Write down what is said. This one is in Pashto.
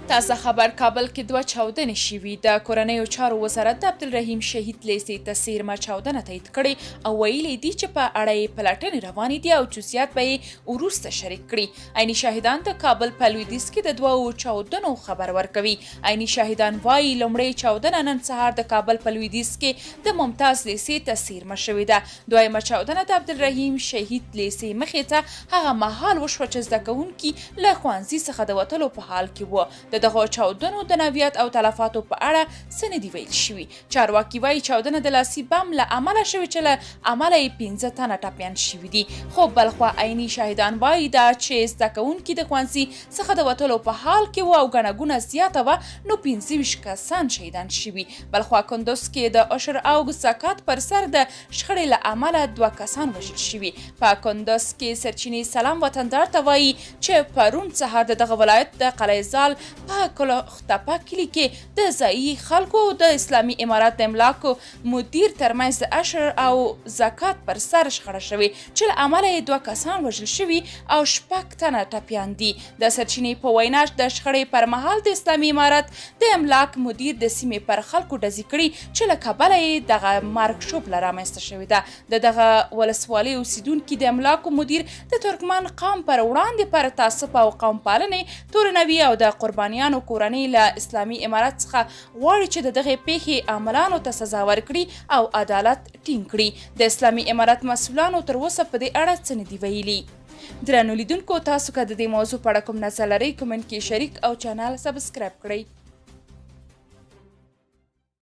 تازه خبر، کابل کې دوه چاودنې شوي. د کورنیو چارو وزارت د عبدالرحیم شهید لیسې ته څېرمه چاودنه تایید کړې او ویلي دي چې په اړه یې پلټنې روانې دي او جزئیات به یې وروسته شریک کړي. عیني شاهدان د کابل په لویدیځ کې د دوو چاودنو خبر ورکوي. عیني شاهدان وايي، لومړۍ چاودنه نن سهار د کابل په لویدیځ کې د ممتاز لیسې ته څېرمه شوې ده. دویمه چاودنه د عبدالرحیم شهید لیسې مخې ته هغه مهال وشوه چې زده کوونکي له ښوونځي څخه د وتلو په حال کې وو. د دغو چاودنو د نوعیت او تلفاتو په اړه څه نه دي ویل شوي. چارواکي وايي، چاودنه د لاسي بم له امله شوې چې له امله یې 5 تنه ټپیان شوي دي. خو بلخوا عیني شاهدان وايي، دا چې زده کوونکي د ښوونځي څخه د وتلو په حال کې وو او ګڼه ګوڼه زیاته وه، نو 25 کسان شهیدان شوي. بلخوا کندوز کې د عشر او زکات پر سر د شخړې له امله دوه کسان وژل شوي. په کندز کې سرچینې سلام وطندار ته وايي چې پرون سهار د دغه ولایت د قلعه زال په کلختپه کلي کې د ځایي خلکو او د اسلامي امارت د املاکو مدیر ترمنځ د عشر او زکات پر سر شخړه شوې چې له امله یې دوه کسان وژل شوي او شپږ تنه ټپیان دي. د سرچینې په وینا، د شخړې پر مهال د اسلامي امارت د املاک مدیر د سیمې پر خلکو ډزې کړي چې له کبله یې دغه مرګ ژوبله رامنځته شوې ده. د دغه ولسوالۍ اوسیدونکي د املاکو مدیر د ترکمن قوم پر وړاندې پر تعصب او قوم پالنې تورنوي او د قربانیانو کورنۍ له اسلامي امارت څخه غواړي چې د دغې پیښې عاملانو ته سزا ورکړي او عدالت ټینګ کړي. د اسلامي امارت مسولانو تر اوسه په دې اړه څه نه دي ویلي. درنو لیدونکو، تاسو که د دې موضوع په اړه کوم نظر لرئ، کومنټ کې شریک او چینل سبسکرایب کړئ.